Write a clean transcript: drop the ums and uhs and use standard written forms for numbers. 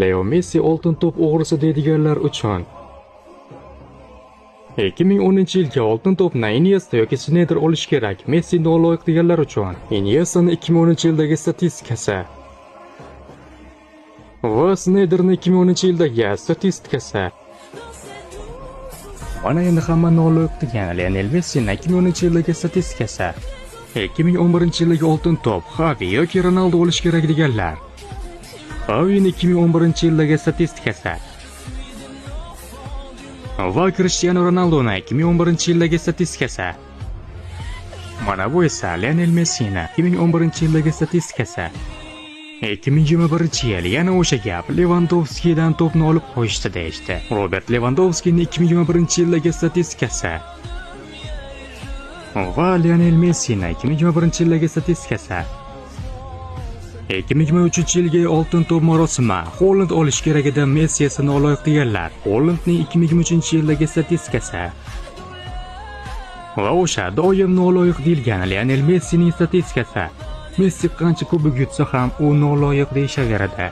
Leo Messi oltin to'p o'g'risi deydiganlar uchun. 2010-yilgi oltin to'pni Iniesta yoki Sneijder olish kerak, Messi noloyiq deganlar uchun. Iniestani 2010-yildagi statistikasi va Sneyderni 2010-yildagi statistikasi. Mana endi hamma noloyiq degan Lionel Messining 2010-yildagi statistikasi. 2011-yildagi oltin to'p Xavi yoki Ronaldo olish kerak deganlar. Xavining 2011-yildagi statistikasi va Cristiano Ronaldoning 2011-yildagi statistikasi. Mana bu esa Lionel Messining 2011-yildagi statistikasi. 2021-yil yana o'sha gap, Levandovskidan to'pni olib qo'yishdi deyishdi. Robert Levandovskining 2021-yildagi statistikasi va Lionel Messining 2021-yildagi statistikasi. 2023-yilgi oltin to'p marosimi Holland olish kerak edi, Messi esa noloyiq deganlar. Hollandning 2023-yildagi statistikasi va o'sha doim noloyiq deyilgan Lionel Messining statistikasi. Messi qancha kubok yutsa ham u noloyiq deyishaveradi.